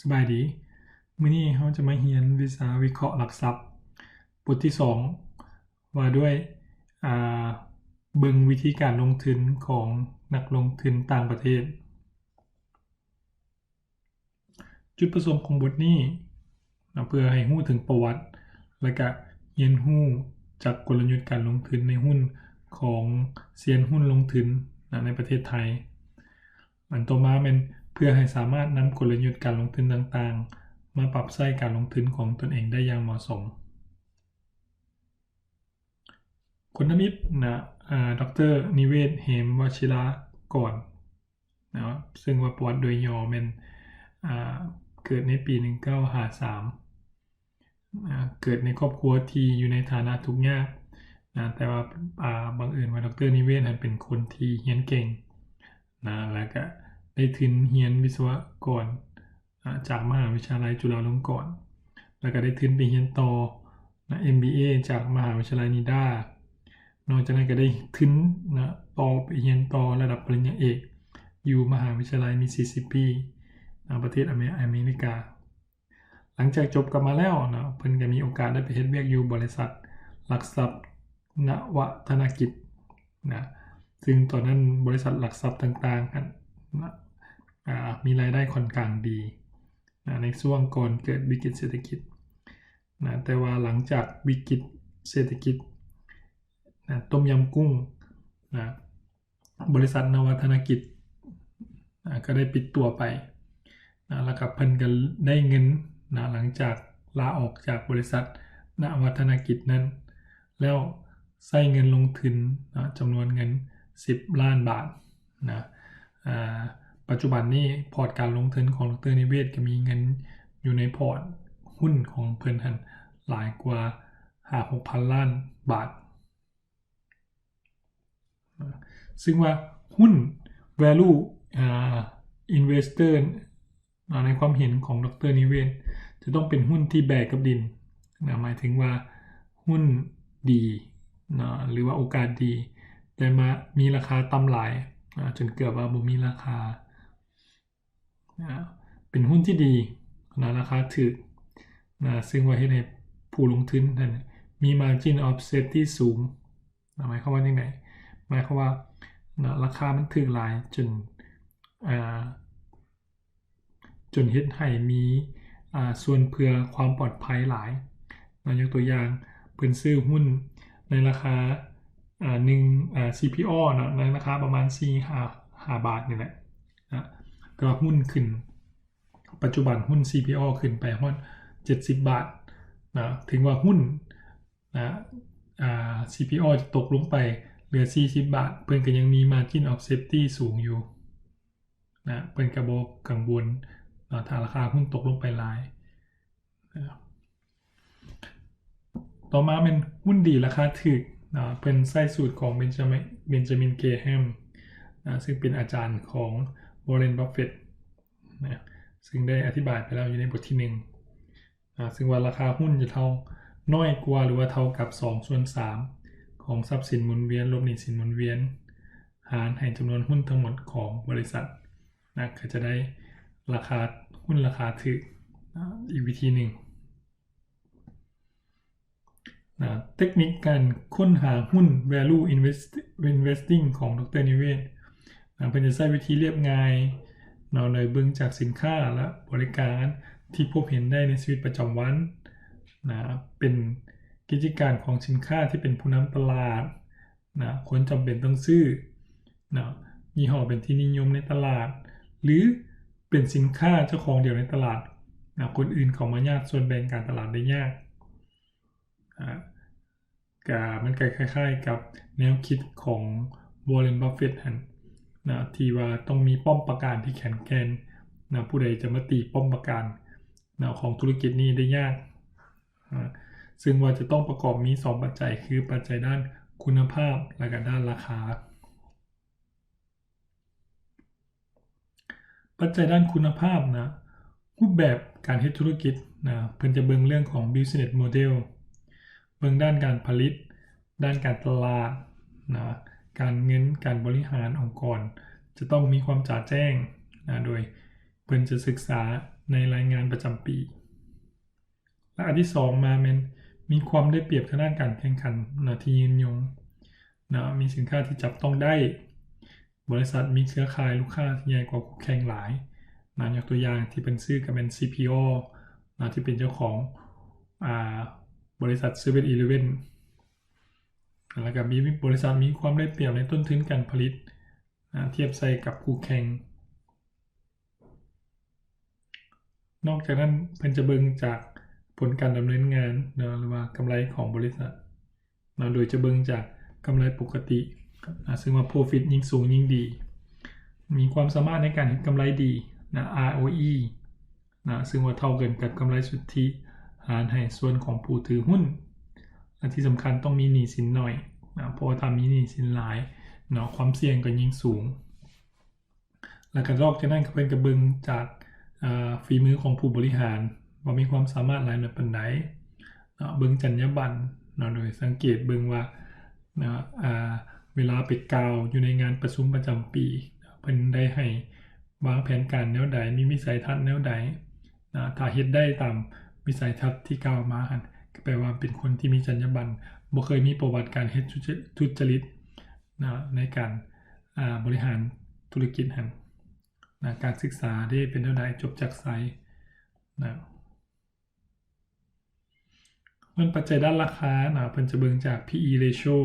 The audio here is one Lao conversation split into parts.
ສະບາຍດີ. ມື້ນີ້ເຮົາຈະມາຮຽນວິຊາວິເຄາະຫຼັກຊັບ ບົດທີສອງ ວ່າດ້ວຍ ອາ ເບິ່ງວິທີການລົງທຶນຂອງນັກລົງທຶນຕ່າງປະເທດ. ຈຸດປະສົງຂອງບົດນີ້ນະ ເພື່ອໃຫ້ຮູ້ເຖິງປະຫວັດ ແລະກະຮຽນຮູ້ຈາກກົນລະຍຸດການລົງທຶນໃນຫຸ້ນຂອງຊຽນຫຸ້ນລົງທຶນນະ ໃນປະເທດໄທ. ອັນຕໍ່ມາແມ່ນເພື່ອໃຫ້ສາມາດນຳກົນລະຍຸດການລົງທຶນຕ່າງໆ ມາປັບໃຊ້ການລົງທຶນຂອງຕົນເອງໄດ້ຢ່າງເໝາະສົມ. ຄົນທຳອິດນະ ອາ ດຣ. ນິເວດ ເຫມວະຊິລາກອນ ເນາະ ເຊິ່ງວ່າປະຫວັດໂດຍຫຍໍ້ແມ່ນ ອາ ເກີດໃນປີໜຶ່ງເກົ້າຫ້າສາມ ອາ ເກີດໃນຄອບຄົວທີ່ຢູ່ໃນຖານະທຸກຍາກນະ ແຕ່ວ່າ ອາ ບັງເອີນວ່າ ດຣ. ນິເວດ ຫັ້ນເປັນຄົນທີ່ຮຽນເກັ່ງນະ ແລ້ວກະໄດ້ທຶນຮຽນວິສະວະກອນ ອາ ຈາກມະຫາວິທະຍາໄລຈຸລາລົງກອນ ແລ້ວກະໄດ້ທຶນໄປຮຽນຕໍ່ນະ ເອັມບີເອ ຈາກມະຫາວິທະຍາໄລນິດ້າ. ນອກຈາກນັ້ນກະໄດ້ທຶນນະ ຕໍ່ໄປຮຽນຕໍ່ລະດັບປະລິນຍາເອກ ຢູ່ມະຫາວິທະຍາໄລມິສຊິສຊິບປີ ນະ ປະເທດອາເມ ອາເມລິກາ. ຫຼັງຈາກຈົບກັບມາແລ້ວນະ ເພິ່ນກະມີໂອກາດໄດ້ໄປເຮັດວຽກຢູ່ບໍລິສັດຫຼັກຊັບນະວັດທະນະກິດນະ ເຊິ່ງຕອນນັ້ນບໍລິສັດຫຼັກຊັບຕ່າງໆຫັ້ນນະ ອາ ມີລາຍໄດ້ຂ້ອນຂ້າງດີນະ ໃນຊ່ວງກ່ອນເກີດວິກິດເສດຖະກິດນະ ແຕ່ວ່າຫຼັງຈາກວິກິດເສດຖະກິດນະ ຕົ້ມຍຳກຸ້ງນະ ບໍລິສັດນະວັດທະນະກິດ ອາ ກະໄດ້ປິດຕົວໄປນະ ແລ້ວກະເພິ່ນກະໄດ້ເງິນນະ ຫຼັງຈາກລາອອກຈາກບໍລິສັດນະວັດທະນະກິດນັ້ນ ແລ້ວໃຊ້ເງິນລົງທຶນນະ ຈຳນວນເງິນສິບລ້ານບາດນະ. ອາ ປັດຈຸບັນນີ້ພອດການລົງທຶນຂອງ ດຣ. ນິເວດ ກະມີເງິນຢູ່ໃນພອດຫຸ້ນຂອງເພິ່ນຫັ້ນຫຼາຍກວ່າຫ້າຫົກພັນລ້ານບາດ. ເຊິ່ງວ່າຫຸ້ນ value ອາ investor ເນາະ ໃນຄວາມເຫັນຂອງ ດຣ. ນິເວດ ຈະຕ້ອງເປັນຫຸ້ນທີ່ແບກກັບດິນນະ ໝາຍເຖິງວ່າຫຸ້ນດີເນາະ ຫຼືວ່າໂອກາດດີ ແຕ່ມາມີລາຄາຕ່ຳຫຼາຍນະ ຈົນເກືອບວ່າບໍ່ມີລາຄາ. ນະ ເປັນຫຸ້ນທີ່ດີນະ ລາຄາຖືກນະ ເຊິ່ງວ່າເຮັດໃຫ້ຜູ້ລົງທຶນນັ້ນມີ margin of safety ສູງນະ. ໝາຍຄວາມວ່າຈັ່ງໃດ? ໝາຍຄວາມວ່ານະ ລາຄາມັນຖືກຫຼາຍຈົນ ອາ ຈົນເຮັດໃຫ້ມີ ອາ ສ່ວນເພື່ອຄວາມປອດໄພຫຼາຍນະ. ຍົກຕົວຢ່າງ ເພິ່ນຊື້ຫຸ້ນໃນລາຄາ ອາ ໜຶ່ງ ອາ ຊີພີອໍ ເນາະ ໃນລາຄາປະມານສີ່ ຫ້າ ຫ້າບາດນີ້ແຫຼະນະ ແຕ່ວ່າຫຸ້ນຂຶ້ນ ປັດຈຸບັນຫຸ້ນ ຊີພີອໍ ຂຶ້ນໄປຮອດເຈັດສິບບາດນະ ເຖິງວ່າຫຸ້ນນະ ອາ ຊີພີອໍ ຈະຕົກລົງໄປເຫຼືອສີ່ສິບບາດ ເພິ່ນກະຍັງມີ margin of safety ສູງຢູ່ນະ ເພິ່ນກະບໍ່ກັງວົນນະ ຖ້າລາຄາຫຸ້ນຕົກລົງໄປຫຼາຍ. ຕໍ່ມາແມ່ນຫຸ້ນດີລາຄາຖືກນະ ເພິ່ນໃຊ້ສູດຂອງ Benjamin Benjamin Graham ນະ ເຊິ່ງເປັນອາຈານຂອງ Warren Buffett ນະ ເຊິ່ງໄດ້ອະທິບາຍໄປແລ້ວຢູ່ໃນບົດທີໜຶ່ງນະ ເຊິ່ງວ່າລາຄາຫຸ້ນຈະເທົ່າ ນ້ອຍກວ່າ ຫຼືວ່າເທົ່າກັບສອງສ່ວນສາມຂອງຊັບສິນໝູນວຽນ ລົບໜີ້ສິນໝູນວຽນ ຫານໃຫ້ຈຳນວນຫຸ້ນທັງໝົດຂອງບໍລິສັດນະ ກະຈະໄດ້ລາຄາຫຸ້ນລາຄາຖືກນະ ອີກວິທີໜຶ່ງນະ. ເຕັກນິກການຄົ້ນຫາຫຸ້ນ value invest investing ຂອງ ດຣ. ນິເວດ ນະ ເພິ່ນຈະໃຊ້ວິທີລຽບງ່າຍເນາະ ໂດຍເບິ່ງຈາກສິນຄ້າ ແລະ ບໍລິການທີ່ພົບເຫັນໄດ້ໃນຊີວິດປະຈຳວັນນະ ເປັນກິດຈະການຂອງສິນຄ້າທີ່ເປັນຜູ້ນຳຕະຫຼາດ ນະ ຄົນຈຳເປັນຕ້ອງຊື້ນະ ຍີ່ຫໍ້ເປັນທີ່ນິຍົມໃນຕະຫຼາດ ຫຼື ເປັນສິນຄ້າເຈົ້າຂອງດຽວໃນຕະຫຼາດນະ ຄົນອື່ນເຂົ້າມາຍາກສ່ວນແບ່ງການຕະຫຼາດໄດ້ຍາກ. ອາ ກະ ມັນກະຄ້າຍໆກັບແນວຄິດຂອງ Warren Buffett ຫັ້ນນະ ທີ່ວ່າຕ້ອງມີປ້ອມປາການທີ່ແຂງແກ່ນນະ ຜູ້ໃດຈະມາຕີປ້ອມປາການນະ ຂອງທຸລະກິດນີ້ໄດ້ຍາກ. ອາ ເຊິ່ງວ່າຈະຕ້ອງປະກອບມີສອງປັດໄຈ ຄືປັດໄຈດ້ານຄຸນນະພາບ ແລະກະດ້ານລາຄາ. ປັດໄຈດ້ານຄຸນນະພາບນະ ຮູບແບບການເຮັດທຸລະກິດນະ ເພິ່ນຈະເບິ່ງເລື່ອງຂອງ business model ເບິ່ງດ້ານການຜະລິດ ດ້ານການຕະຫຼາດນະ ການເງິນ ການບໍລິຫານອົງກອນ ຈະຕ້ອງມີຄວາມຈະແຈ້ງນະ ໂດຍ ພິ່ນຈະສຶກສາໃນລາຍງານປະຈຳປີ. ແລະ ອັນທີສອງມາແມ່ນມີຄວາມໄດ້ປຽບທາງດ້ານການແຂ່ງຂັນເນາະ ທີ່ຍືນຍົງເນາະ ມີສິນຄ້າທີ່ຈັບຕ້ອງໄດ້, ບໍລິສັດມີເຄືອຂ່າຍລູກຄ້າທີ່ໃຫຍ່ກວ່າຄູ່ແຂ່ງຫຼາຍເນາະ, ຍົກຕົວຢ່າງທີ່ເພິ່ນຊື້ກໍແມ່ນ CPO ເນາະ ທີ່ເປັນເຈົ້າຂອງ ອ່າ ບໍລິສັດ Seven Eleven ແລ້ວກໍມີ ບໍລິສັດມີຄວາມໄດ້ປຽບໃນຕົ້ນທຶນການຜະລິດ ອາ ທຽບໃສ່ກັບຄູ່ແຂ່ງ. ນອກຈາກນັ້ນ ເພິ່ນຈະເບິ່ງຈາກຜົນການດຳເນີນງານເນາະ ຫຼືວ່າກຳໄລຂອງບໍລິສັດເນາະ, ໂດຍຈະເບິ່ງຈາກກຳໄລປົກກະຕິນະ ເຊິ່ງວ່າ profit ຍິ່ງສູງຍິ່ງດີ, ມີຄວາມສາມາດໃນການເຮັດກຳໄລດີນະ ROE ນະ ເຊິ່ງວ່າເທົ່າກັນກັບກຳໄລສຸດທິຫານໃຫ້ສ່ວນຂອງຜູ້ຖືຫຸ້ນ ແລະ ທີ່ສຳຄັນຕ້ອງມີໜີ້ສິນໜ້ອຍນະ ເພາະວ່າຖ້າມີໜີ້ສິນຫຼາຍເນາະ ຄວາມສ່ຽງກໍຍິ່ງສູງ. ແລ້ວກໍນອກຈາກນັ້ນ ເພິ່ນກໍເບິ່ງຈາກ ເອີ ຝີມືຂອງຜູ້ບໍລິຫານ ວ່າມີຄວາມສາມາດຫຼາຍໜ້ອຍປານໃດເນາະ, ເບິ່ງຈັນຍາບັນເນາະ ໂດຍສັງເກດເບິ່ງວ່າເນາະ ອາ ເວລາໄປກ່າວຢູ່ໃນງານປະຊຸມປະຈຳປີ ເພິ່ນໄດ້ໃຫ້ວາງແຜນການແນວໃດ, ມີວິໄສທັດແນວໃດນະ, ຖ້າເຮັດໄດ້ຕາມວິໄສທັດທີ່ກ່າວມາຫັ້ນ ກໍແປວ່າເປັນຄົນທີ່ມີຈັນຍາບັນ, ບໍ່ເຄີຍມີປະຫວັດການເຮັດທຸຈະ ທຸຈະລິດນະ ໃນການ ອາ ບໍລິຫານທຸລະກິດຫັ້ນນະ, ການສຶກສາເດ້ ເປັນແນວໃດ, ຈົບຈາກໃສນະ. ເບິ່ງປັດໄຈດ້ານລາຄານະ, ເພິ່ນຈະເບິ່ງຈາກ PE ratio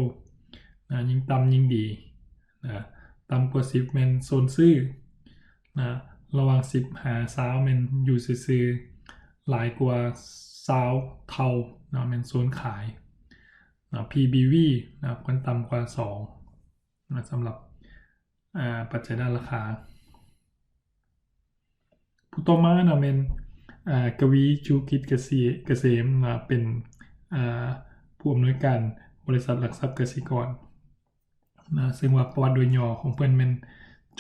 ນະ, ຍິ່ງຕ່ຳຍິ່ງດີນະ, ຕ່ຳກວ່າສິບແມ່ນໂຊນຊື້ນະ, ລະຫວ່າງສິບຫາຊາວແມ່ນຢູ່ຊື່ໆ, ຫຼາຍກວ່າຊາວເທົ່ານະ ແມ່ນໂຊນຂາຍນະ, PBV ນະ ຄວນຕ່ຳກວ່າສອງ ນະ ສຳລັບ ອາ ປັດໄຈດ້ານລາຄາ. ຜູ້ຕໍ່ມານະແມ່ນ ອາ ກະວີ ຊູກິດກະເສ ກະເສມນະ ເປັນ ອາ ຜູ້ອຳນວຍການບໍລິສັດຫຼັກຊັບກະສິກອນນະ, ເຊິ່ງວ່າປະຫວັດໂດຍຫຍໍ້ຂອງເພິ່ນແມ່ນ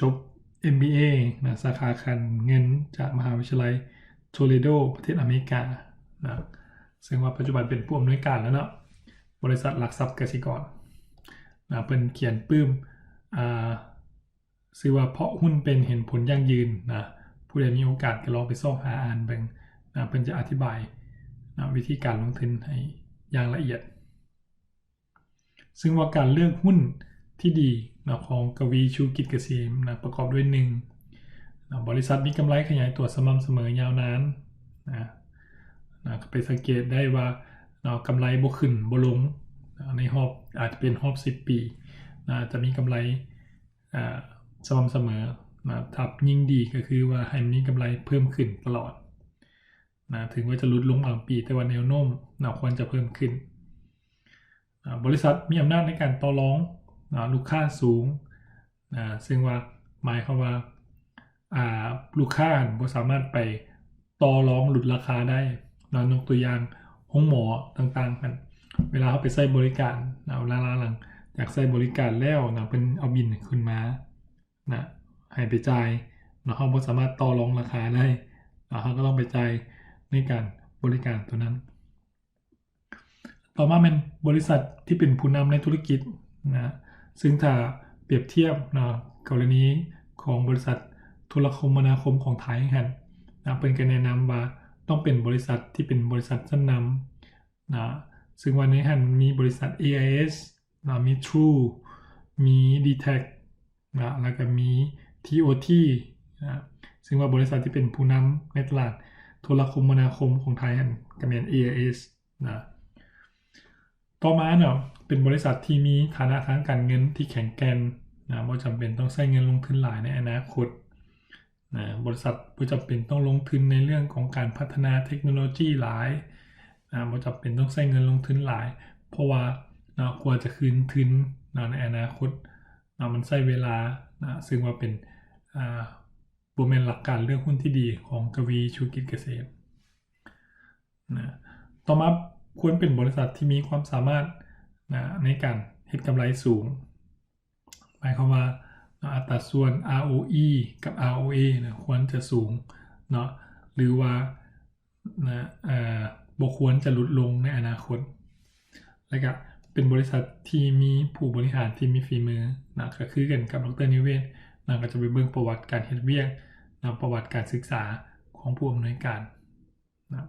ຈົບ MBA ນະ ສາຂາການເງິນຈາກມະຫາວິທະຍາໄລ Toledo ປະເທດອາເມລິການະ, ເຊິ່ງວ່າປັດຈຸບັນເປັນຜູ້ອຳນວຍການແລ້ວເນາະ ບໍລິສັດຫຼັກຊັບກະສິກອນນະ. ເພິ່ນຂຽນປຶ້ມ ອາ ຊື່ວ່າ ເພາະຫຸ້ນເປັນເຫັນຜົນຢັ້ງຢືນນະ, ຜູ້ໃດມີໂອກາດກໍລອງໄປຊອກຫາອ່ານເບິ່ງນະ, ເພິ່ນຈະອະທິບາຍນະ ວິທີການລົງທຶນໃຫ້ຢ່າງລະອຽດ. ເຊິ່ງວ່າການເລືອກຫຸ້ນທີ່ດີນະ ຂອງກະວີ ຊູກິດກະເສມນະ ປະກອບດ້ວຍ ໜຶ່ງນະ ບໍລິສັດມີກຳໄລຂະຫຍາຍຕົວສະໝ່ຳສະເໝີຍາວນານນະ, ນະ ກໍໄປສັງເກດໄດ້ວ່ານະ ກຳໄລບໍ່ຂຶ້ນບໍ່ລົງນະ ໃນຮອບ ອາດຈະເປັນຮອບສິບປີນະ ຈະມີກຳໄລ ອ່າ ສະໝ່ຳສະເໝີນະ, ຖ້າຍິ່ງດີກໍຄືວ່າໃຫ້ມັນມີກຳໄລເພີ່ມຂຶ້ນຕະຫຼອດນະ, ເຖິງວ່າຈະຫຼຸດລົງບາງປີ ແຕ່ວ່າແນວໂນ້ມນະ ຄວນຈະເພີ່ມຂຶ້ນ. ອາ ບໍລິສັດມີອຳນາດໃນການຕໍ່ລອງນະ ລູກຄ້າສູງນະ, ເຊິ່ງວ່າໝາຍຄວາມວ່າ ອາ ລູກຄ້າຫັ້ນບໍ່ສາມາດໄປ ຕໍ່ລອງຫຼຸດລາຄາໄດ້ເນາະ, ຍົກຕົວຢ່າງໂຮງໝໍຕ່າງໆຫັ້ນ ເວລາເຮົາໄປໃຊ້ບໍລິການເນາະ, ເວລາຫຼັງຈາກໃຊ້ບໍລິການແລ້ວນະ ເພິ່ນເອົາບິນຂຶ້ນມານະ ໃຫ້ໄປຈ່າຍເນາະ, ເຮົາບໍ່ສາມາດຕໍ່ລອງລາຄາໄດ້ເນາະ, ເຮົາກໍຕ້ອງໄປຈ່າຍໃນການບໍລິການຕົວນັ້ນ. ຕໍ່ມາແມ່ນບໍລິສັດທີ່ເປັນຜູ້ນຳໃນທຸລະກິດນະ, ເຊິ່ງຖ້າປຽບທຽບນະ ກໍລະນີຂອງບໍລິສັດໂທລະຄົມມະນາຄົມຂອງໄທຫັ້ນນະ, ເພິ່ນກໍແນະນຳວ່າຕ້ອງເປັນບໍລິສັດທີ່ເປັນບໍລິສັດຊັ້ນນຳນະ, ເຊິ່ງວ່າໃນຫັ້ນມີບໍລິສັດ ເອໄອເອສ ນະ, ມີ True ມີ D-Tech ນະ ແລ້ວກໍມີ TOT ນະ, ເຊິ່ງວ່າບໍລິສັດທີ່ເປັນຜູ້ນຳໃນຕະຫຼາດໂທລະຄົມມະນາຄົມຂອງໄທຫັ້ນ ກໍແມ່ນ ເອໄອເອສ ນະ. ຕໍ່ມາເນາະ ເປັນບໍລິສັດທີ່ມີຖານະທາງການເງິນທີ່ແຂງແກ່ນນະ, ບໍ່ຈຳເປັນຕ້ອງໃຊ້ເງິນລົງທຶນຫຼາຍໃນອະນາຄົດ. ນະ, ບໍລິສັດບໍ່ຈຳເປັນຕ້ອງລົງທຶນໃນເລື່ອງຂອງການພັດທະນາເທັກໂນໂລຈີຫຼາຍ, ນະ, ບໍ່ຈຳເປັນຕ້ອງໃຊ້ເງິນລົງທຶນຫຼາຍ, ເພາະວ່າ, ນະ, ກວ່າຈະຄືນທຶນ, ນະ, ໃນອະນາຄົດ, ນະ, ມັນໃຊ້ເວລາ, ນະ, ເຊິ່ງວ່າເປັນ, ອາ, ບໍ່ແມ່ນຫຼັກການເລືອກຫຸ້ນທີ່ດີຂອງກະວີ ຊູກິດກະເສມ, ນະ. ຕໍ່ມາ, ຄວນເປັນບໍລິສັດທີ່ມີຄວາມສາມາດ, ນະ, ໃນການເຮັດກຳໄລສູງ. ໝາຍຄວາມວ່າ ເນາະ ອັດຕາສ່ວນ ROE ກັບ ROA ນະ ຄວນຈະສູງເນາະ ຫຼືວ່າ ນະ ເອີ ບໍ່ຄວນຈະຫຼຸດລົງໃນອະນາຄົດ ແລະກະເປັນບໍລິສັດທີ່ມີຜູ້ບໍລິຫານທີ່ມີຝີມືນະ ກະຄືກັນກັບ ດຣ. ນິເວດນະ ກະຈະໄປເບິ່ງປະຫວັດການເຮັດວຽກນ ປະຫວັດການສຶກສາຂອງຜູ້ອຳນວຍການນະ.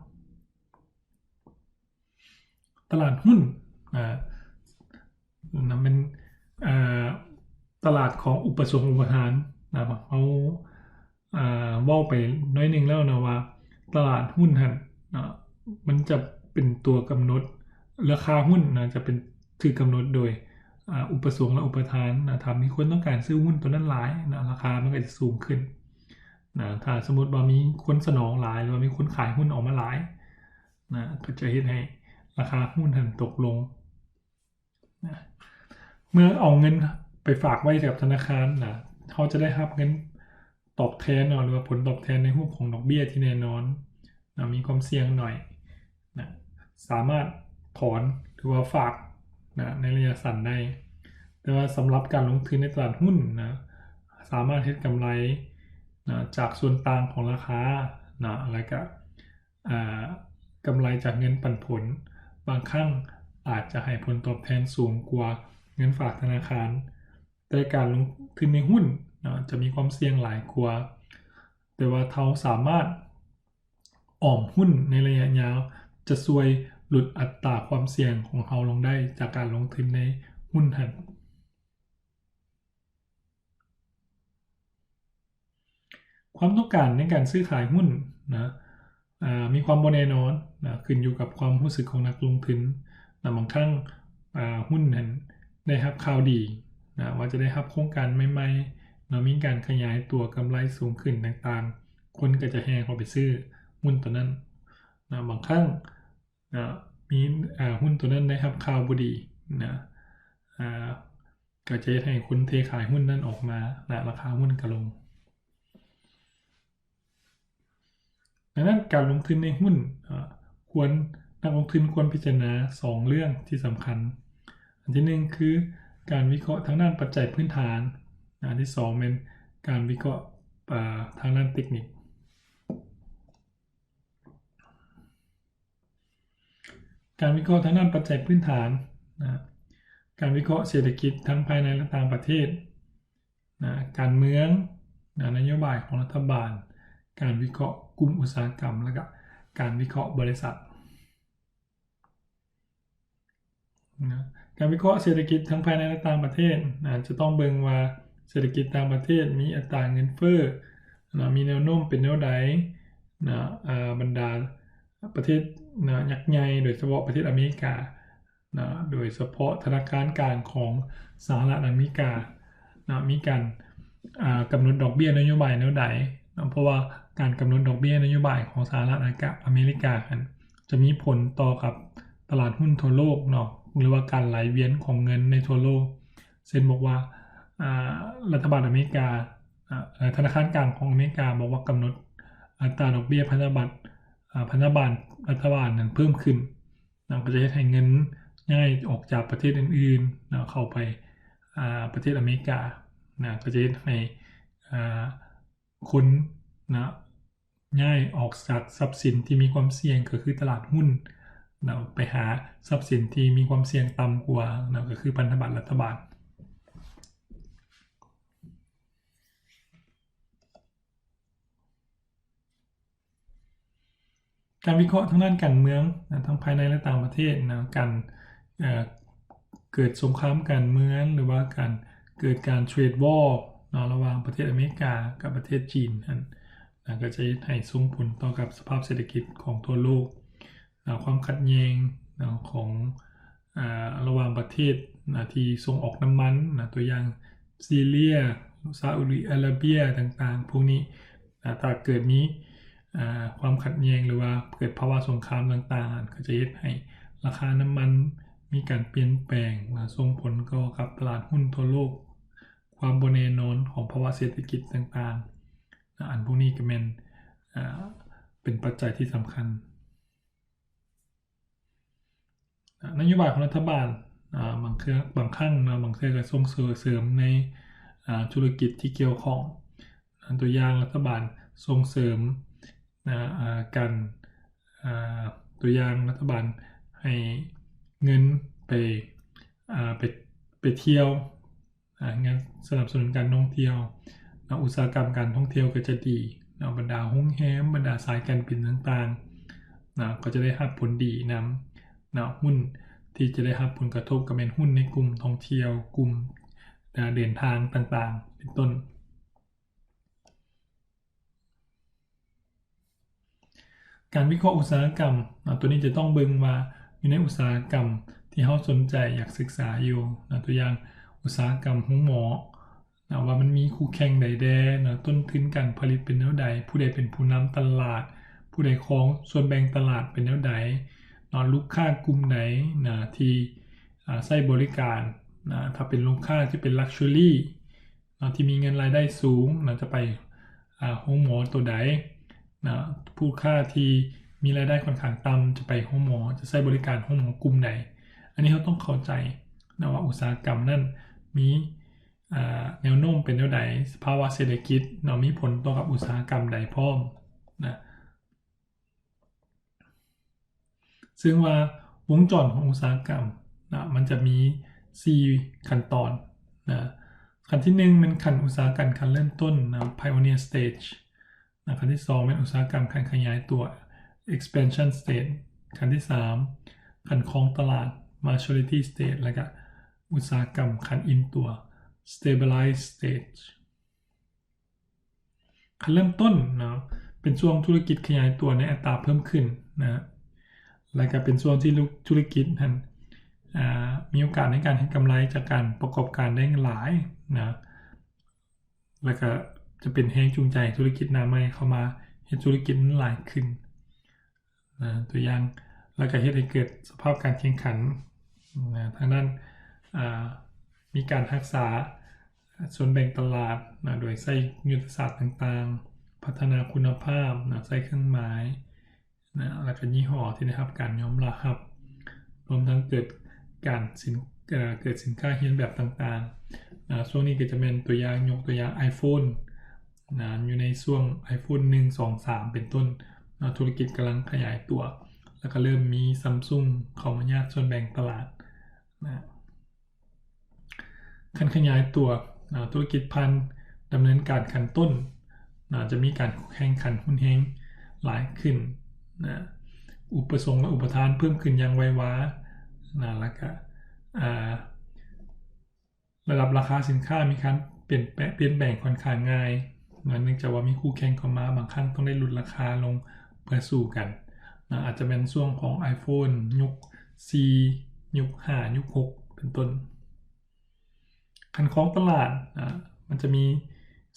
ຕະຫຼາດຫຸ້ນນະ ນະ ແມ່ນ ເອີ ຕະຫຼາດຂອງອຸປະສົງອຸປະທານນະ. ເຮົາ ອ່າ ເວົ້າໄປໜ້ອຍໜຶ່ງແລ້ວນະວ່າ ຕະຫຼາດຫຸ້ນຫັ້ນນະ ມັນຈະເປັນຕົວກຳນົດ ລາຄາຫຸ້ນນະ ຈະເປັນ ຖືກກຳນົດໂດຍ ອ່າ ອຸປະສົງ ແລະ ອຸປະທານນະ. ຖ້າມີຄົນຕ້ອງການຊື້ຫຸ້ນຕົວນັ້ນຫຼາຍນະ ລາຄາມັນກໍຈະສູງຂຶ້ນນະ. ຖ້າສົມມຸດວ່າມີຄົນສະໜອງຫຼາຍ ຫຼືວ່າມີຄົນຂາຍຫຸ້ນອອກມາຫຼາຍນະ ກໍຈະເຮັດໃຫ້ລາຄາຫຸ້ນຫັ້ນຕົກລົງ. ນະ ເມື່ອເອົາເງິນໄປຝາກໄວ້ກັບທະນາຄານນະ ເຮົາຈະໄດ້ຮັບເງິນຕອບແທນເນາະ ຫຼືວ່າຜົນຕອບແທນໃນຮູບຂອງດອກເບ້ຍທີ່ແນ່ນອນນະ ມີຄວາມສ່ຽງໜ້ອຍນະ ສາມາດຖອນ ຫຼືວ່າຝາກນະ ໃນໄລຍະສັ້ນໄດ້. ແຕ່ວ່າສຳລັບການລົງທຶນໃນຕະຫຼາດຫຸ້ນນະ ສາມາດເຮັດກຳໄລນະ ຈາກສ່ວນຕ່າງຂອງລາຄານະ ແລະກະ ອ່າ ກຳໄລຈາກເງິນປັນຜົນ ບາງຄັ້ງອາດຈະໃຫ້ຜົນຕອບແທນສູງກວ່າເງິນຝາກທະນາຄານ, ແຕ່ການລົງທຶນໃນຫຸ້ນນະ ຈະມີຄວາມສ່ຽງຫຼາຍກວ່າ, ແຕ່ວ່າເຮົາສາມາດອອມຫຸ້ນໃນໄລຍະຍາວ ຈະຊ່ວຍຫຼຸດອັດຕາຄວາມສ່ຽງຂອງເຮົາລົງໄດ້ ຈາກການລົງທຶນໃນຫຸ້ນຫັ້ນ. ຄວາມຕ້ອງການໃນການຊື້ຂາຍຫຸ້ນນະ ອາ ມີຄວາມບໍ່ແນ່ນອນນະ ຂຶ້ນຢູ່ກັບຄວາມຮູ້ສຶກຂອງນັກລົງທຶນນະ. ບາງຄັ້ງ ອາ ຫຸ້ນນັ້ນໄດ້ຮັບຂ່າວດີນະ ວ່າຈະໄດ້ຮັບໂຄງການໃໝ່ໆເນາະ ມີການຂະຫຍາຍຕົວ ກຳໄລສູງຂຶ້ນຕ່າງໆ ຄົນກໍຈະແຫ່ເຂົ້າໄປຊື້ຫຸ້ນຕົວນັ້ນນະ. ບາງຄັ້ງນະ ມີ ອາ ຫຸ້ນຕົວນັ້ນໄດ້ຮັບຂ່າວບໍ່ດີນະ ອາ ກໍຈະເຮັດໃຫ້ຄົນເທຂາຍຫຸ້ນນັ້ນອອກມານະ ລາຄາຫຸ້ນກໍລົງ. ດັ່ງນັ້ນ ການລົງທຶນໃນຫຸ້ນ ອາ ຄວນ ນັກລົງທຶນຄວນພິຈາລະນາສອງເລື່ອງທີ່ສຳຄັນ. ອັນທີໜຶ່ງຄືການວິເຄາະທາງດ້ານປັດໄຈພື້ນຖານ, ອັນທີສອງແມ່ນການວິເຄາະ ອາ ທາງດ້ານເຕັກນິກ. ການວິເຄາະທາງດ້ານປັດໄຈພື້ນຖານນະ ການວິເຄາະເສດຖະກິດທັງພາຍໃນ ແລະ ຕ່າງປະເທດນະ, ການເມືອງນະ, ນະໂຍບາຍຂອງລັດຖະບານ, ການວິເຄາະກຸ່ມອຸດສາຫະກຳ ແລະ ກະການວິເຄາະບໍລິສັດ. ນະ ການວິເຄາະເສດຖະກິດທັງພາຍໃນ ແລະ ຕ່າງປະເທດນະ ຈະຕ້ອງເບິ່ງວ່າເສດຖະກິດຕ່າງປະເທດມີອັດຕາເງິນເຟີ້ນະ ມີແນວໂນ້ມເປັນແນວໃດນະ, ອາ ບັນດາປະເທດນະ ຍັກໃຫຍ່ ໂດຍສະເພາະປະເທດອາເມລິການະ, ໂດຍສະເພາະທະນາຄານກາງຂອງສະຫະລັດອາເມລິການະ ມີການ ອາ ກຳນົດດອກເບ້ຍນະໂຍບາຍແນວໃດເນາະ, ເພາະວ່າການກຳນົດດອກເບ້ຍນະໂຍບາຍຂອງສະຫະລັດອາເມລິກາຫັ້ນ ຈະມີຜົນຕໍ່ກັບຕະຫຼາດຫຸ້ນທົ່ວໂລກເນາະ ຫຼືວ່າການໄຫຼວຽນຂອງເງິນໃນທົ່ວໂລກ. ເຊັ່ນບອກວ່າ ອາ ລັດຖະບານອາເມລິກາ ອາ ທະນາຄານກາງຂອງອາເມລິກາບອກວ່າກຳນົດອັດຕາດອກເບ້ຍພັນທະບັດ ອາ ພັນທະບາດລັດຖະບານນັ້ນເພີ່ມຂຶ້ນນະ ກໍຈະເຮັດໃຫ້ເງິນຍ້າຍອອກຈາກປະເທດອື່ນໆນະ ເຂົ້າໄປ ອາ ປະເທດອາເມລິການະ, ກໍຈະເຮັດໃຫ້ ອາ ຄົນນະ ຍ້າຍອອກຈາກຊັບສິນທີ່ມີຄວາມສ່ຽງ ກໍຄືຕະຫຼາດຫຸ້ນນະ ໄປຫາຊັບສິນທີ່ມີຄວາມສ່ຽງຕ່ຳກວ່ານະ ກໍຄືພັນທະບັດລັດຖະບານ. ການວິເຄາະທາງດ້ານການເມືອງນະ ທັງພາຍໃນ ແລະ ຕ່າງປະເທດນະ, ການ ເອີ ເກີດສົງຄາມການເມືອງ ຫຼືວ່າການເກີດການເທຣດວອລເນາະ ລະຫວ່າງປະເທດອາເມລິກາກັບປະເທດຈີນຫັ້ນນະ ກໍຈະເຮັດໃຫ້ສົ່ງຜົນຕໍ່ກັບສະພາບເສດຖະກິດຂອງທົ່ວໂລກນະ. ຄວາມຂັດແຍ່ງນະ ຂອງ ອາ ລະຫວ່າງປະເທດນະ ທີ່ສົ່ງອອກນ້ຳມັນນະ ຕົວຢ່າງຊີເຣຍ, ຊາອຸດີອາຣາເບຍຕ່າງໆ ພວກນີ້ນະ ຖ້າເກີດມີ ອາ ຄວາມຂັດແຍ່ງ ຫຼືວ່າເກີດພາວະສົງຄາມຕ່າງໆ ກໍຈະເຮັດໃຫ້ລາຄານ້ຳມັນມີການປ່ຽນແປງ ແລະ ສົ່ງຜົນຕໍ່ກັບຕະຫຼາດຫຸ້ນທົ່ວໂລກ, ຄວາມບໍ່ແນ່ນອນຂອງພາວະເສດຖະກິດຕ່າງໆນະ, ອັນພວກນີ້ກໍແມ່ນ ອາ ເປັນປັດໄຈທີ່ສຳຄັນ. ນະໂຍບາຍຂອງລັດຖະບານ ອາ ບາງເທື່ອ ບາງຄັ້ງນະ ບາງເທື່ອກໍສົ່ງເສີມໃນ ອາ ທຸລະກິດທີ່ກ່ຽວຂ້ອງ. ອາ ຕົວຢ່າງລັດຖະບານສົ່ງເສີມນະ ອາ ການ ອາ ຕົວຢ່າງລັດຖະບານໃຫ້ເງິນໄປ ອາ ໄປ ໄປທ່ຽວ ອາ ເງິນສະໜັບສະໜູນການທ່ອງທ່ຽວນະ, ອຸດສາຫະກຳການທ່ອງທ່ຽວກໍຈະດີ ເນາະ, ບັນດາໂຮງແຮມ, ບັນດາສາຍການບິນຕ່າງໆ ເນາະ, ກໍຈະໄດ້ຮັບຜົນດີນຳ ເນາະ. ຫຸ້ນທີ່ຈະໄດ້ຮັບຜົນກະທົບກໍແມ່ນຫຸ້ນໃນກຸ່ມທ່ອງທ່ຽວ, ກຸ່ມ ເດີນທາງຕ່າງໆ ເປັນຕົ້ນ. ການວິເຄາະອຸດສາຫະກຳ ເນາະ, ຕົວນີ້ຈະຕ້ອງເບິ່ງວ່າຢູ່ໃນອຸດສາຫະກຳທີ່ເຮົາສົນໃຈຢາກສຶກສາຢູ່ ເນາະ, ຕົວຢ່າງອຸດສາຫະກຳໂຮງໝໍ ເນາະ, ວ່າມັນມີຄູ່ແຂ່ງໃດແດ່ ເນາະ, ຕົ້ນທຶນການຜະລິດເປັນແນວໃດ, ຜູ້ໃດເປັນຜູ້ນຳຕະຫຼາດ, ຜູ້ໃດຄອງສ່ວນແບ່ງຕະຫຼາດເປັນແນວໃດ ເນາະ, ລູກຄ້າກຸ່ມໃດ ນະ ທີ່ ອາ ໃຊ້ບໍລິການ ນະ, ຖ້າເປັນລູກຄ້າທີ່ເປັນ luxury ເນາະ ທີ່ມີເງິນລາຍໄດ້ສູງ ນະ ຈະໄປ ອາ ໂຮງໝໍໂຕໃດ ນະ, ຜູ້ຄ້າທີ່ມີລາຍໄດ້ຂ້ອນຂ້າງຕ່ຳຈະໄປໂຮງໝໍ, ຈະໃຊ້ບໍລິການໂຮງໝໍກຸ່ມໃດ. ອັນນີ້ເຮົາຕ້ອງເຂົ້າໃຈນະວ່າອຸດສາຫະກຳນັ້ນມີ ອາ ແນວໂນ້ມເປັນແນວໃດ, ສະພາວະເສດຖະກິດເນາະ ມີຜົນຕໍ່ກັບອຸດສາຫະກຳໃດພ້ອມນະ. ເຊິ່ງວ່າວົງຈອນຂອງອຸດສາຫະກຳນະ ມັນຈະມີສີ່ຂັ້ນຕອນນະ. ຂັ້ນທີໜຶ່ງແມ່ນຂັ້ນອຸດສາຫະກຳຂັ້ນເລີ່ມຕົ້ນນະ pioneer stage ນະ, ຂັ້ນທີສອງແມ່ນອຸດສາຫະກຳຂັ້ນຂະຫຍາຍຕົວ expansion stage, ຂັ້ນທີສາມຂັ້ນຄອງຕະຫຼາດ maturity stage ແລ້ວກະອຸດສາຫະກຳຂັ້ນອີ່ມຕົວ stabilize stage. ຂັ້ນເລີ່ມຕົ້ນເນາະ ເປັນຊ່ວງທຸລະກິດຂະຫຍາຍຕົວໃນອັດຕາເພີ່ມຂຶ້ນນະ ແລະກະເປັນຊ່ວງທີ່ທຸລະກິດຫັ້ນ ອາ ມີໂອກາດໃນການເຮັດກຳໄລຈາກການປະກອບການໄດ້ຫຼາຍນະ ແລະກະຈະເປັນແຮງຈູງໃຈໃຫ້ທຸລະກິດໜ້າໃໝ່ເຂົ້າມາເຮັດທຸລະກິດນັ້ນຫຼາຍຂຶ້ນ. ນະ ຕົວຢ່າງ ແລ້ວກະເຮັດໃຫ້ເກີດສະພາບການແຂ່ງຂັນນະ ທາງດ້ານ ອາ ມີການຮັກສາສ່ວນແບ່ງຕະຫຼາດນະ ໂດຍໃຊ້ຍຸດທະສາດຕ່າງໆ, ພັດທະນາຄຸນນະພາບນະ, ໃຊ້ເຄື່ອງໝາຍນະ ແລ້ວກະຍີ່ຫໍ້ທີ່ໄດ້ຮັບການຍອມຮັບ, ລວມທັງເກີດການສິນ ເກີດສິນຄ້າຮຽນແບບຕ່າງໆນະ. ຊ່ວງນີ້ກະຈະແມ່ນຕົວຢ່າງ ຍົກຕົວຢ່າງ iPhone ນະ ຢູ່ໃນຊ່ວງ iPhone ໜຶ່ງ ສອງ ສາມ ເປັນຕົ້ນເນາະ, ທຸລະກິດກຳລັງຂະຫຍາຍຕົວ ແລ້ວກະເລີ່ມມີ Samsung ເຂົ້າມາຍາດສ່ວນແບ່ງຕະຫຼາດນະ. ຂັ້ນຂະຫຍາຍຕົວນະ ທຸລະກິດຜ່ານດຳເນີນການຂັ້ນຕົ້ນນະ ຈະມີການແຂ່ງຂັນຮຸນແຮງຫຼາຍຂຶ້ນນະ, ອຸປະສົງ ແລະ ອຸປະທານເພີ່ມຂຶ້ນຢ່າງໄວວານະ, ແລ້ວກະ ອາ ລະດັບລາຄາສິນຄ້າມີການປ່ຽນແປງ ປ່ຽນແປງຂ້ອນຂ້າງງ່າຍນະ, ເນື່ອງຈາກວ່າມີຄູ່ແຂ່ງເຂົ້າມາ, ບາງຄັ້ງຕ້ອງໄດ້ຫຼຸດລາຄາລົງເພື່ອສູ້ກັນນະ, ອາດຈະແມ່ນຊ່ວງຂອງ iPhone ຍຸກສີ່ ຍຸກຫ້າ ຍຸກຫົກ ເປັນຕົ້ນ. ຂັ້ນຄອງຕະຫຼາດນະ ມັນຈະມີ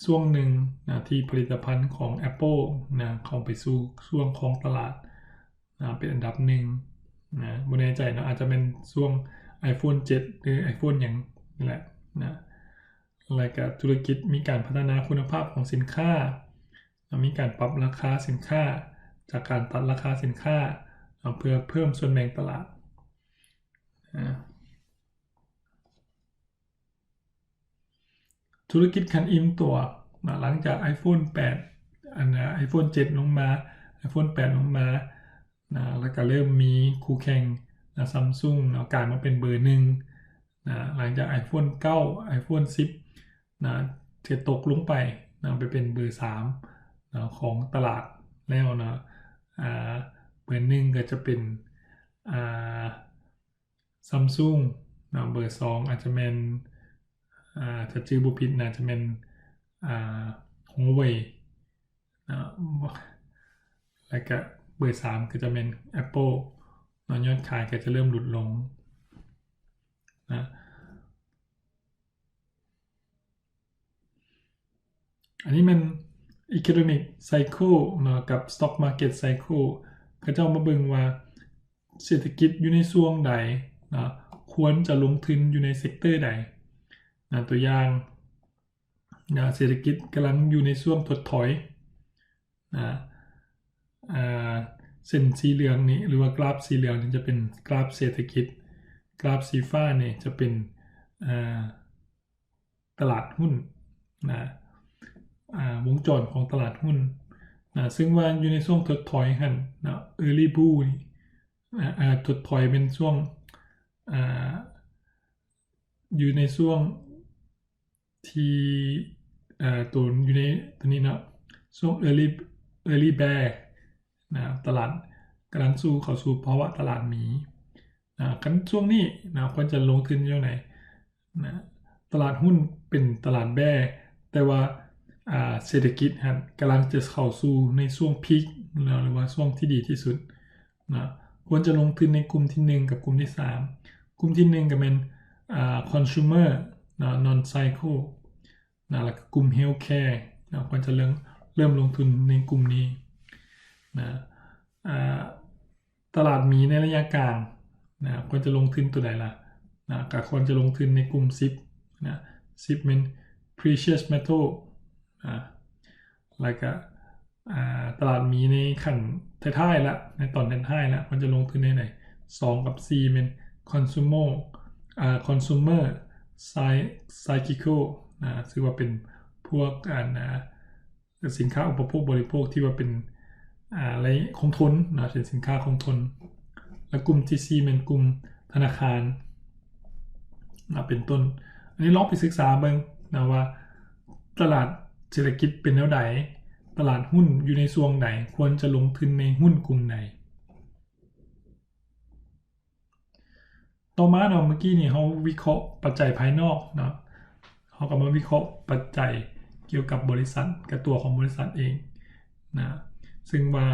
ຊ່ວງໜຶ່ງນະ ທີ່ຜະລິດຕະພັນຂອງ Apple ນະ ເຂົ້າໄປສູ່ຊ່ວງຄອງຕະຫຼາດ ນະ ເປັນອັນດັບໜຶ່ງນະ, ບໍ່ແນ່ໃຈເນາະ ອາດຈະແມ່ນຊ່ວງ iPhone ເຈັດ ຫຼື iPhone ຫຍັງນີ້ແຫຼະນະ. ແລະກະທຸລະກິດມີການພັດທະນາຄຸນນະພາບຂອງສິນຄ້ານະ, ມີການປັບລາຄາສິນຄ້າ ຈາກການຕັດລາຄາສິນຄ້ານະ ເພື່ອເພີ່ມສ່ວນແບ່ງຕະຫຼາດນະ. ທຸລະກິດຂັ້ນອີ່ມຕົວນະ ຫຼັງຈາກ iPhone ແປດ ອັນນະ iPhone ເຈັດ ລົງມາ iPhone ແປດ ລົງມານະ, ແລ້ວກະເລີ່ມມີຄູ່ແຂ່ງນະ Samsung ເນາະ ກາຍມາເປັນເບີໜຶ່ງນະ, ຫຼັງຈາກ iPhone ເກົ້າ iPhone ສິບນະ ຈະຕົກລົງໄປນະ ໄປເປັນເບີສາມນະ ຂອງຕະຫຼາດແລ້ວນະ. ອາ ເບີໜຶ່ງກະຈະເປັນ ອາ Samsung ນະ, ເບີສອງອາດຈະແມ່ນ ອາ ຖ້າຈື່ບໍ່ຜິດໜ້າຈະແມ່ນ ອາ Huawei ນະ, ແລ້ວກະເບີສາມກະຈະແມ່ນ Apple ນະ, ຍອດຂາຍກະຈະເລີ່ມຫຼຸດລົງນະ. ອັນນີ້ແມ່ນ Economic Cycle ເນາະ ກັບ Stock Market Cycle ເຂົາເຈົ້າມາເບິ່ງວ່າເສດຖະກິດຢູ່ໃນຊ່ວງໃດເນາະ ຄວນຈະລົງທຶນຢູ່ໃນ sector ໃດນະ. ຕົວຢ່າງນະ ເສດຖະກິດກຳລັງຢູ່ໃນຊ່ວງຖົດຖອຍນະ, ອາ ເສັ້ນສີເຫຼືອງນີ້ ຫຼືວ່າກຣາຟສີເຫຼືອງນີ້ຈະເປັນກຣາຟເສດຖະກິດ, ກຣາຟສີຟ້ານີ້ຈະເປັນ ອາ ຕະຫຼາດຫຸ້ນນະ, ອາ ວົງຈອນຂອງຕະຫຼາດຫຸ້ນນະ, ເຊິ່ງວ່າຢູ່ໃນຊ່ວງຖົດຖອຍຫັ້ນນະ early bull ນີ້ ອາ ອາ ຖົດຖອຍເປັນຊ່ວງ ອາ ຢູ່ໃນຊ່ວງທີ່ ອາ ໂຕ ຢູ່ໃນໂຕນີ້ເນາະ ຊ່ວງ early early bear ນະ ຕະຫຼາດກຳລັງສູ່ເຂົ້າສູ່ພາວະຕະຫຼາດໝີ ນະ ຄັນຊ່ວງນີ້ນະ ຄວນຈະລົງທຶນຢູ່ໃນ ນະ ຕະຫຼາດຫຸ້ນເປັນຕະຫຼາດ bear ແຕ່ວ່າ ອ່າ ເສດຖະກິດຫັ້ນກຳລັງຈະເຂົ້າສູ່ໃນຊ່ວງ peak ນະ ຫຼືວ່າຊ່ວງທີ່ດີທີ່ສຸດນະ ຄວນຈະລົງທຶນໃນກຸ່ມທີໜຶ່ງກັບກຸ່ມທີສາມ. ກຸ່ມທີໜຶ່ງກໍແມ່ນ ອ່າ consumer ນະ non cycle ນະ ແລ້ວກໍກຸ່ມ healthcare ນະ ຄວນຈະເລີ່ມ ເລີ່ມລົງທຶນໃນກຸ່ມນີ້ນະ. ອ່າ ຕະຫຼາດໝີໃນໄລຍະກາງນະ ຄວນຈະລົງທຶນຕົວໃດລະນະ? ກໍຄວນຈະລົງທຶນໃນກຸ່ມສິບນະ ສິບແມ່ນ precious metal ນະ ແລ້ວກະ ອ່າ ຕະຫຼາດໝີໃນຂັ້ນທ້າຍໆລະ ໃນຕອນທ້າຍໆລະ ຄວນຈະລົງທຶນໃນໃດ? ສອງກັບສີ່ແມ່ນ consumer ອ່າ consumer cy- cyclical ນະ ຖືວ່າເປັນພວກ ອັນ ອ່າ ສິນຄ້າອຸປະໂພກບໍລິໂພກທີ່ວ່າເປັນ ອ່າ ໄລ ຄົງທົນນະ ເປັນສິນຄ້າຄົງທົນ ແລະ ກຸ່ມທີສີ່ແມ່ນກຸ່ມທະນາຄານນະ ເປັນຕົ້ນ. ອັນນີ້ລອງໄປສຶກສາເບິ່ງນະວ່າ ຕະຫຼາດເສດຖະກິດເປັນແນວໃດ, ຕະຫຼາດຫຸ້ນຢູ່ໃນຊ່ວງໃດ, ຄວນຈະລົງທຶນໃນຫຸ້ນກຸ່ມໃດ. ຕໍ່ມາເນາະ ເມື່ອກີ້ນີ້ເຮົາວິເຄາະປັດໄຈພາຍນອກເນາະ ເຮົາກໍມາວິເຄາະປັດໄຈກ່ຽວກັບບໍລິສັດ ກັບຕົວຂອງບໍລິສັດເອງນະ ເຊິ່ງວ່າ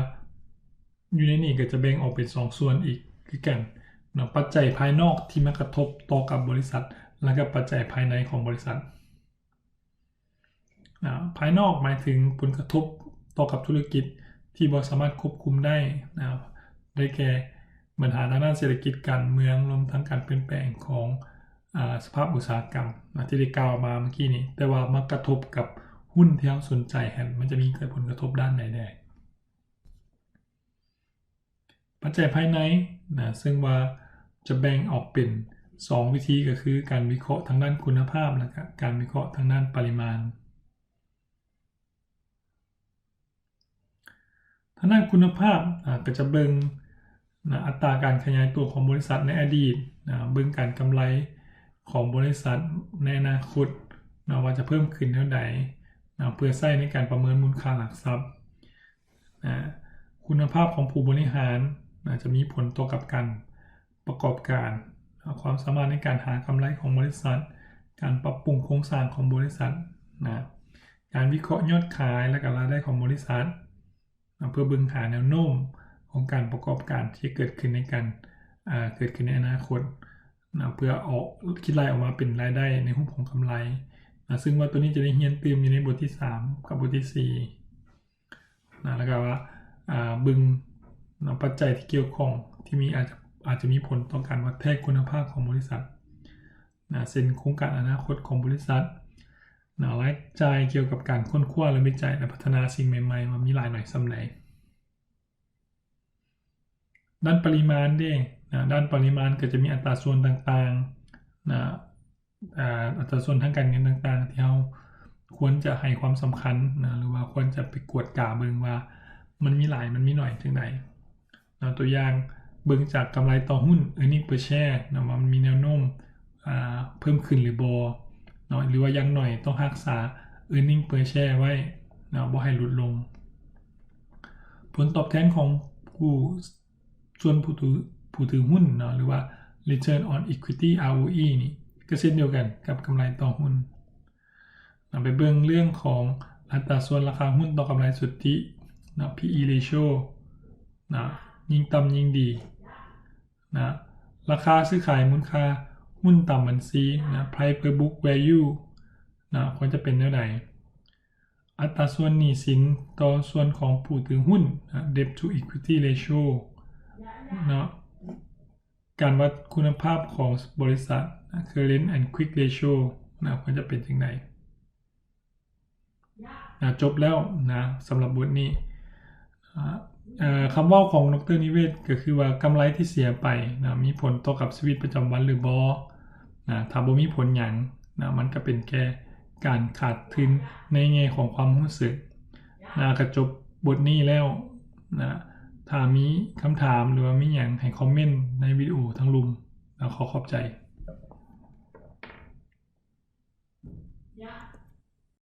ຢູ່ໃນນີ້ກໍຈະແບ່ງອອກເປັນສອງສ່ວນອີກຄືກັນເນາະ ປັດໄຈພາຍນອກທີ່ມາກະທົບຕໍ່ກັບບໍລິສັດ ແລ້ວກໍປັດໄຈພາຍໃນຂອງບໍລິສັດ. ອາ ພາຍນອກໝາຍເຖິງຜົນກະທົບຕໍ່ກັບທຸລະກິດທີ່ບໍ່ສາມາດຄວບຄຸມໄດ້ນະ ໄດ້ແກ່ບັນຫາທາງດ້ານເສດຖະກິດການເມືອງ ລວມທັງການປ່ຽນແປງຂອງ ອາ ສະພາບອຸດສາຫະກຳນະ ທີ່ໄດ້ກ່າວມາເມື່ອກີ້ນີ້ ແຕ່ວ່າມາກະທົບກັບຫຸ້ນທີ່ເຮົາສົນໃຈຫັ້ນ ມັນຈະມີເກີດຜົນກະທົບດ້ານໃດແດ່. ປັດໄຈພາຍໃນນະ ເຊິ່ງວ່າຈະແບ່ງອອກເປັນສອງວິທີ ກໍຄືການວິເຄາະທາງດ້ານຄຸນນະພາບ ແລະ ກະການວິເຄາະທາງດ້ານປະລິມານ. ທາງດ້ານຄຸນນະພາບນະ ກໍຈະເບິ່ງນະ ອັດຕາການຂະຫຍາຍຕົວຂອງບໍລິສັດໃນອະດີດນະ ເບິ່ງການກຳໄລຂອງບໍລິສັດໃນອະນາຄົດນະ ວ່າຈະເພີ່ມຂຶ້ນແນວໃດນະ ເພື່ອໃຊ້ໃນການປະເມີນມູນຄ່າຫຼັກຊັບ. ນະ ຄຸນນະພາບຂອງຜູ້ບໍລິຫານນະ ຈະມີຜົນຕໍ່ກັບການປະກອບການ, ຄວາມສາມາດໃນການຫາກຳໄລຂອງບໍລິສັດ, ການປັບປຸງໂຄງສ້າງຂອງບໍລິສັດນະ, ການວິເຄາະຍອດຂາຍ ແລະ ກະລາຍໄດ້ຂອງບໍລິສັດນະ ເພື່ອເບິ່ງຫາແນວໂນ້ມຂອງການປະກອບການທີ່ຈະເກີດຂຶ້ນໃນການ, ເກີດຂຶ້ນໃນອະນາຄົດນະ ເພື່ອອອກ, ຄິດໄລ່ອອກມາເປັນລາຍໄດ້ໃນຮູບຂອງກຳໄລນະ, ເຊິ່ງວ່າໂຕນີ້ຈະໄດ້ຮຽນຕື່ມຢູ່ໃນບົດທີສາມກັບບົດທີສີ່ ນະ ແລ້ວກໍວ່າ ອ່າ ເບິ່ງນະ ປັດໄຈທີ່ກ່ຽວຂ້ອງທີ່ມີ ອາດຈະ ອາດຈະມີຜົນຕໍ່ການວັດແທກຄຸນນະພາບຂອງບໍລິສັດນະ ເຊັ່ນ ໂຄງການອະນາຄົດຂອງບໍລິສັດນະ, ລາຍຈ່າຍກ່ຽວກັບການຄົ້ນຄວ້າ ແລະ ວິໄຈ ແລະ ພັດທະນາສິ່ງໃໝ່ໆ ວ່າມີຫຼາຍໜ້ອຍສ່ຳໃດ. ດ້ານປະລິມານເດ ນະ, ດ້ານປະລິມານກໍຈະມີອັດຕາສ່ວນຕ່າງໆນະ, ອາ ອັດຕາສ່ວນທາງການເງິນຕ່າງໆ ທີ່ເຮົາຄວນຈະໃຫ້ຄວາມສຳຄັນນະ ຫຼືວ່າຄວນຈະໄປກວດກາເບິ່ງວ່າມັນມີຫຼາຍ ມັນມີໜ້ອຍຈັ່ງໃດນະ. ຕົວຢ່າງ ເບິ່ງຈາກກຳໄລຕໍ່ຫຸ້ນ earning per share ນະ ວ່າມັນມີແນວໂນ້ມ ອາ ເພີ່ມຂຶ້ນຫຼືບໍ່ເນາະ ຫຼືວ່າຢ່າງໜ້ອຍຕ້ອງຮັກສາ earning per share ໄວ້ນະ ບໍ່ໃຫ້ຫຼຸດລົງ. ຜົນຕອບແທນຂອງຜູ້ ສ່ວນຜູ້ຖື ຜູ້ຖືຫຸ້ນເນາະ ຫຼືວ່າ return on equity ROE ນີ້ ກໍເຊັ່ນດຽວກັນກັບກຳໄລຕໍ່ຫຸ້ນ. ເຮົາໄປເບິ່ງເລື່ອງຂອງອັດຕາສ່ວນລາຄາຫຸ້ນຕໍ່ກຳໄລສຸດທິເນາະ PE ratio ນະ ຍິ່ງຕ່ຳຍິ່ງດີນະ, ລາຄາຊື້ຂາຍມູນຄ່າຫຸ້ນຕາມບັນຊີນະ price per book value ນະ ຄວນຈະເປັນແນວໃດ. ອັດຕາສ່ວນໜີ້ສິນຕໍ່ສ່ວນຂອງຜູ້ຖືຫຸ້ນນະ debt to equity ratio ເນາະ, ການວັດຄຸນນະພາບຂອງບໍລິສັດນະ current and quick ratio ນະ ຄວນຈະເປັນຈັ່ງໃດນະ. ຈົບແລ້ວນະ ສຳລັບບົດນີ້. ອາ ຄຳເວົ້າຂອງ ດຣ ນິເວດ ກໍຄືວ່າ ກຳໄລທີ່ເສຍໄປນະ ມີຜົນຕໍ່ກັບຊີວິດປະຈຳວັນຫຼືບໍ່ນະ? ຖ້າບໍ່ມີຜົນຫຍັງນະ ມັນກໍເປັນແຄ່ການຂາດທຶນໃນແງ່ຂອງຄວາມຮູ້ສຶກນະ. ກໍຈົບບົດນີ້ແລ້ວນະ. ຖ້າມີຄຳຖາມ ຫຼືວ່າມີຫຍັງ ໃຫ້ຄອມເມັນໃນວິດີໂອທາງລຸ່ມນະ. ຂໍຂອບໃຈ.